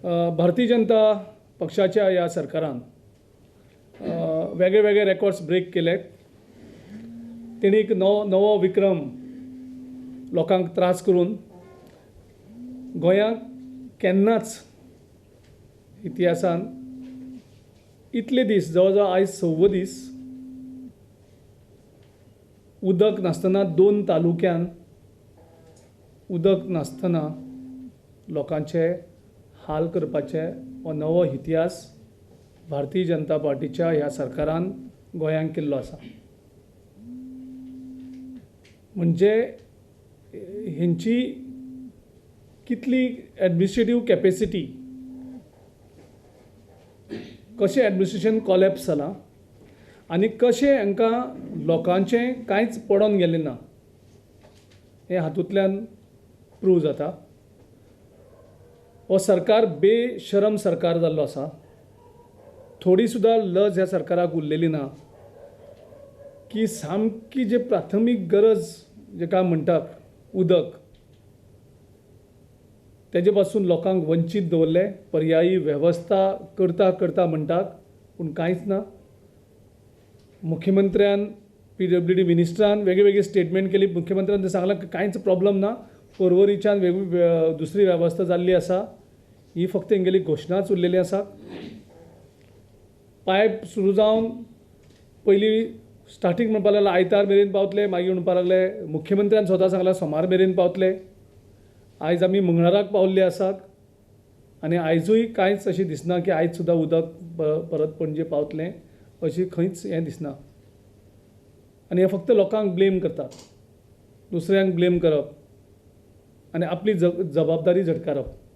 भारतीय जनता पक्षाच्या ह्या सरकारान वेगळे वेगळे रेकॉर्ड्स ब्रेक केले. तेणी एक नवो नवो विक्रम लोकांक त्रास करून गोंयांक केन्नाच इतिहासान इतले दीस, जवळ जवळ आयज सव्वो दीस उदक नासतना, दोन तालुक्यान उदक नासतना लोकांचे हाल करपाचे हो नवो इतिहास भारतीय जनता पार्टीच्या ह्या सरकारान गोंयांक केल्लो आसा. म्हणजे हेंची कितली एडमिनिस्ट्रेटीव कॅपेसिटी, कशें एडमिनिस्ट्रेशन कॉलेप्स जालां आनी कशें हांकां लोकांचें कांयच पडोन गेलें ना हें हातूंतल्यान प्रूव जाता. हो सरकार बेशरम सरकार जाल्लो आसा. थोडी सुद्दां लज ह्या सरकाराक उरलेली ना की सामकी जे प्राथमीक गरज जेका म्हणटात उदक, तेजे पासून लोकांक वंचीत दवरले. पर्यायी वेवस्था करता करता म्हणटात पूण कांयच ना. मुख्यमंत्र्यान, PWD मिनिस्टरान वेगळी वेगळी स्टेटमेंट केली. मुख्यमंत्र्यान सांगलां की कांयच प्रॉब्लम ना, पर्वरीच्यान वेगळी दुसरी वेवस्था जाल्ली आसा. ही फक्त हेंगेली घोशणाच उरलेली आसा. पायप सुरू जावन पयलीं स्टार्टींग म्हणपाक लागले आयतार मेरेन पावतले, मागीर म्हणपाक लागले मुख्यमंत्र्यान स्वता सांगलां सोमार मेरेन पावतले. आयज आमी मंगळाराक पावल्ले आसात आनी आयजूय कांयच अशें दिसना की आयज सुद्दां उदक परत पणजे पावतलें अशें खंयच हें दिसना. आनी हें फक्त लोकांक ब्लेम करतात, दुसऱ्यांक ब्लेम करप आनी आपली जबाबदारी झटकारप.